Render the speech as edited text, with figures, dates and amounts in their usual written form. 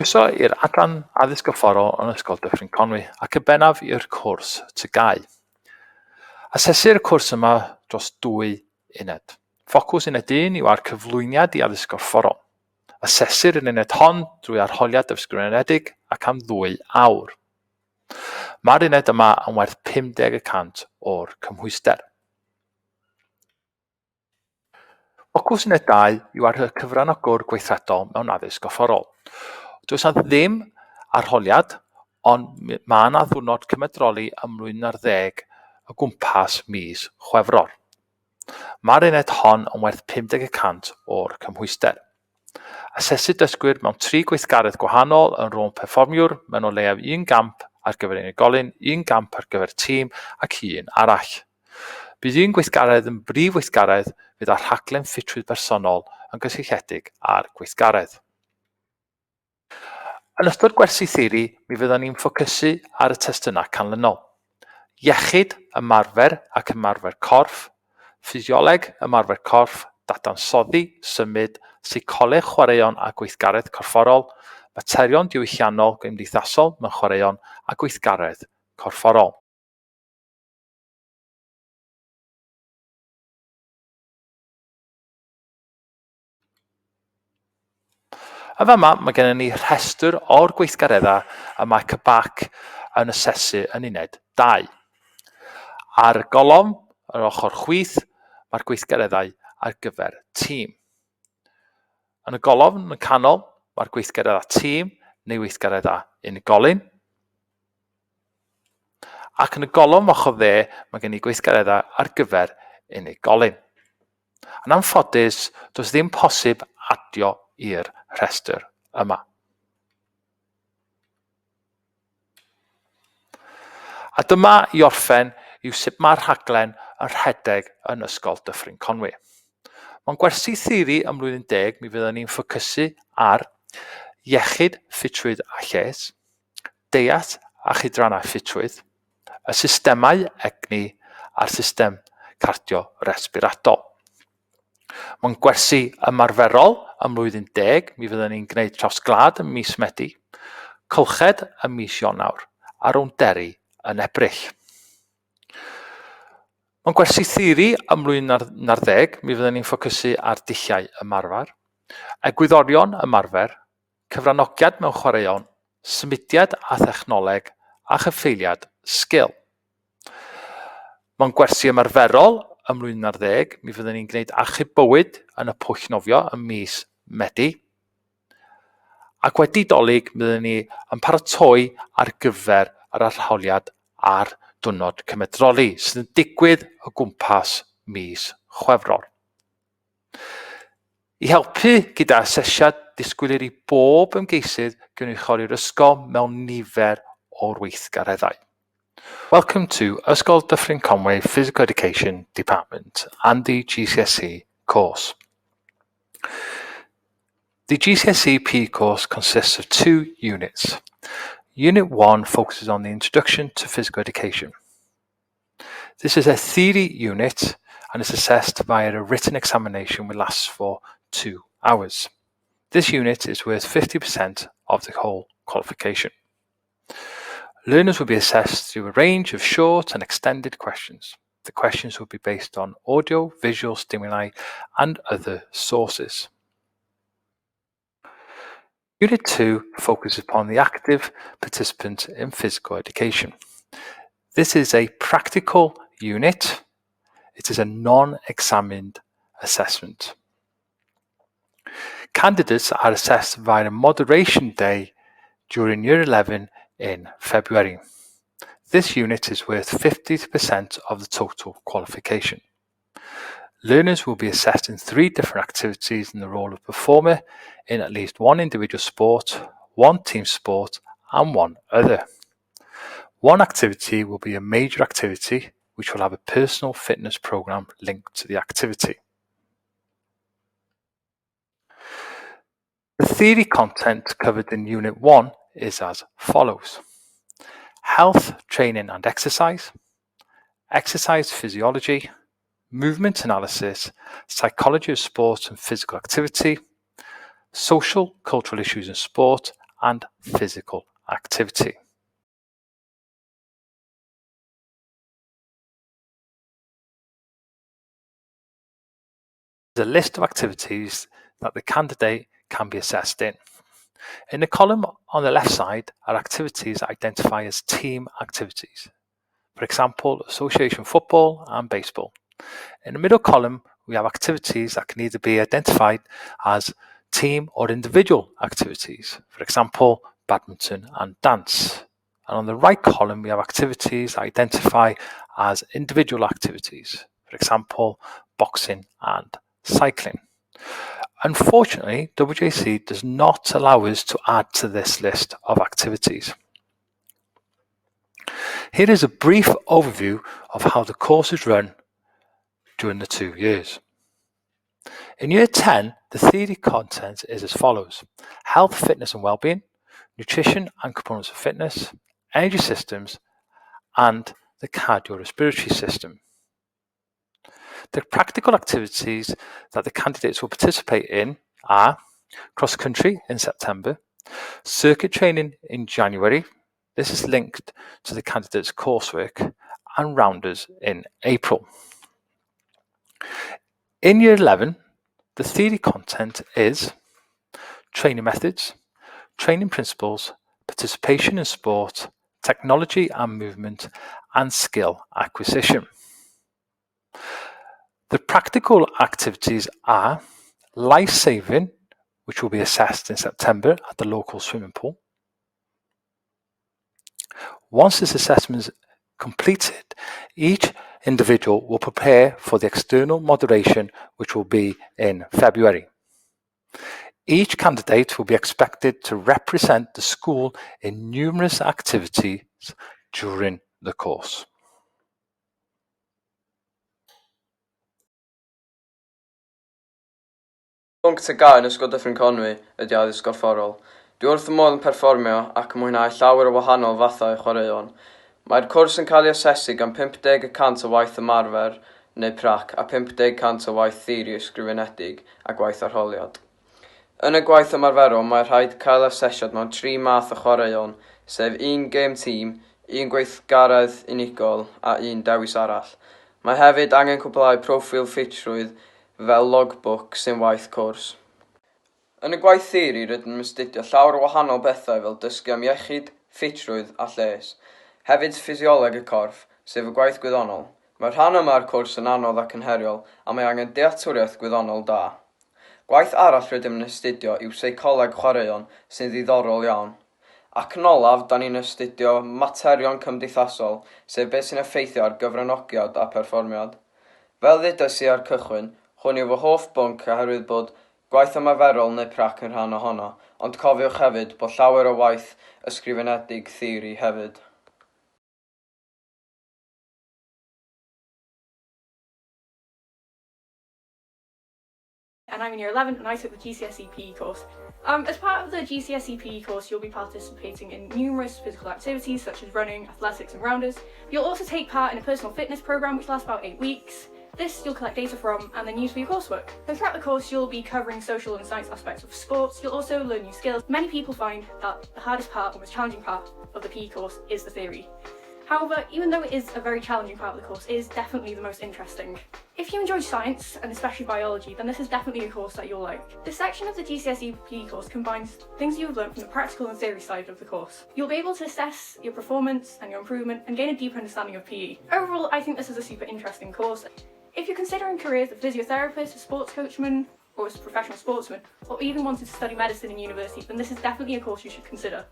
Croeso i'r Adran Addysg Gorfforol yn Ysgol Dyffryn Conwy ac yn bennaf i'r cwrs TGAU. Asesir y cwrs yma dros dwy uned. Ffocws uned 1 yw ar cyflwyniad i addysg gorfforol. Asesir yr uned hon drwy arholiad ysgrifenedig ac am ddwy awr. Mae'r uned yma yn werth 50 y cant o'r cymhwyster. Ffocws Uned 2 yw ar y cyfranogwr gweithredol mewn addysg gorfforol. Does 'na ddim arholiad, ond mae 'na ddiwrnod cymedroli ym mlwyddyn ar ddeg o gwmpas mis Chwefror. Mae'r uned hon yn werth 50 y cant o'r cymhwyster. Asesu dysgwyr mewn tri gweithgaredd gwahanol yn rôl perfformiwr mewn o leiaf un gamp ar gyfer unigolyn, un gamp ar gyfer tîm ac un arall. Bydd un gweithgaredd yn brif weithgaredd fydd â rhaglen ffitrwydd bersonol yn gysylltiedig â'r gweithgaredd. Yn ystod gwersi theori, mi fyddwn ni'n ffocysu ar y testunau canlynol. Iechyd, ymarfer ac ymarfer corff, ffisioleg ymarfer corff, dadansoddi, symud, seicoleg chwaraeon a gweithgaredd corfforol, materion diwylliannol gymdeithasol mewn chwaraeon a gweithgaredd corfforol. Yn fama, mae gennym ni rhestr o'r gweithgareddau y mae CBAC yn asesu yn uned 2. Ar y golofn, yr ochr chwith, mae'r gweithgareddau ar gyfer tîm. Yn y golofn yn y canol, mae'r gweithgareddau tîm neu weithgareddau unigolyn. Ac yn y golofn ochr dde, mae gen i gweithgareddau ar gyfer unigolyn. Yn anffodus, does ddim posib adio i'r rhestr yma. A dyma i orffen yw sut mae'r rhaglen yn rhedeg yn Ysgol Dyffryn Conwy. Mewn gwersi theori ym mlwyddyn deg, mi fyddwn ni'n ffocysu ar iechyd, ffitrwydd a lles, deiet a chydrannau ffitrwydd, y systemau egni a'r system cardio-resbiradol. Mewn gwersi ymarferol ym mlwyddyn deg, mi fyddwn ni'n gwneud traws gwlad ym mis Medi, cylched ym mis Ionawr a rownderi yn Ebrill. Mewn gwersi theori ym mlwyddyn ar ddeg, mi fyddwn ni'n ffocysu ar dulliau ymarfer, egwyddorion ymarfer, cyfranogiad mewn chwaraeon, symudiad a thechnoleg, a chaffaeliad sgil. Mewn gwersi ymarferol ym mlwyddyn ar ddeg, mi fyddwn ni'n gwneud achub bywyd yn y pwll nofio ym mis Medi. Ac wedi Dolig, mi fyddwn ni yn paratoi ar gyfer yr arholiad a'r diwrnod cymedroli sydd yn digwydd o gwmpas mis Chwefror. I helpu gyda asesiad, disgwylir i bob ymgeisydd gynrychioli'r ysgol mewn nifer o'r weithgareddau. Welcome to Ysgol Dyffryn Conwy Physical Education Department and the GCSE course. The GCSE PE course consists of two units. Unit 1 focuses on the introduction to physical education. This is a theory unit and is assessed via a written examination which lasts for 2 hours. This unit is worth 50% of the whole qualification. Learners will be assessed through a range of short and extended questions. The questions will be based on audio, visual stimuli and other sources. Unit 2 focuses upon the active participant in physical education. This is a practical unit. It is a non-examined assessment. Candidates are assessed via a moderation day during Year 11 in February. This unit is worth 50% of the total qualification. Learners will be assessed in three different activities in the role of performer in at least one individual sport, one team sport, and one other. One activity will be a major activity which will have a personal fitness program linked to the activity. The theory content covered in Unit 1 is as follows. Health, training and exercise, exercise physiology, movement analysis, psychology of sport and physical activity, social, cultural issues in sport, and physical activity. A list of activities that the candidate can be assessed in. In the column on the left side are activities that identify as team activities. For example, association football and baseball. In the middle column, we have activities that can either be identified as team or individual activities. For example, badminton and dance. And on the right column, we have activities that identify as individual activities. For example, boxing and cycling. Unfortunately, WJEC does not allow us to add to this list of activities. Here is a brief overview of how the course is run during the 2 years. In Year 10, the theory content is as follows: health, fitness and well-being, nutrition and components of fitness, energy systems, and the cardiorespiratory system. The practical activities that the candidates will participate in are cross-country in September, circuit training in January, this is linked to the candidate's coursework, and rounders in April. In Year 11, the theory content is training methods, training principles, participation in sport, technology and movement, and skill acquisition. The practical activities are life-saving, which will be assessed in September at the local swimming pool. Once this assessment is completed, each individual will prepare for the external moderation, which will be in February. Each candidate will be expected to represent the school in numerous activities during the course. Pwnc TGAU yn Ysgol Dyffryn Conwy ydy addysg gorfforol. Dwi wrth fy modd yn perfformio ac yn mwynhau llawer o wahanol fathau o chwaraeon. Mae'r cwrs yn cael ei asesu gan 50% o waith ymarfer neu prac a 50% o waith theori ysgrifenedig a gwaith arholiad. Yn y gwaith ymarferol mae rhaid cael asesiad mewn tri math o chwaraeon, sef un gêm tîm, un gweithgaredd unigol a un dewis arall. Mae hefyd angen cwblhau proffil ffitrwydd fel logbook sy'n waith cwrs. Yn y gwaith theori rydym yn astudio llawer o wahanol bethau fel dysgu am iechyd, ffitrwydd a lles. Hefyd ffisioleg y corff, sef y gwaith gwyddonol. Mae'r rhan yma o'r cwrs yn anodd ac yn heriol a mae angen dealltwriaeth gwyddonol da. Gwaith arall rydym yn astudio yw seicoleg chwaraeon sy'n ddiddorol iawn. Ac yn olaf, da ni'n astudio materion cymdeithasol, sef beth sy'n effeithio ar gyfranogiad a perfformiad. Fel ddudais i ar cychwyn, hwn yw fy hoff bwnc oherwydd bod gwaith ymarferol neu prac yn rhan ohono, ond cofiwch hefyd bod llawer o waith ysgrifenedig theori hefyd. And I'm in year 11 and I took the GCSE PE course. As part of the GCSE PE course, you'll be participating in numerous physical activities such as running, athletics and rounders. You'll also take part in a personal fitness programme which lasts about 8 weeks. This you'll collect data from and then use for your coursework. So throughout the course you'll be covering social and science aspects of sports. You'll also learn new skills. Many people find that the hardest part or most challenging part of the PE course is the theory. However, even though it is a very challenging part of the course, it is definitely the most interesting. If you enjoy science, and especially biology, then this is definitely a course that you'll like. This section of the GCSE PE course combines things you've learned from the practical and theory side of the course. You'll be able to assess your performance and your improvement and gain a deeper understanding of PE. Overall, I think this is a super interesting course. If you're considering careers as a physiotherapist, a sports coachman, or as a professional sportsman, or even wanting to study medicine in university, then this is definitely a course you should consider.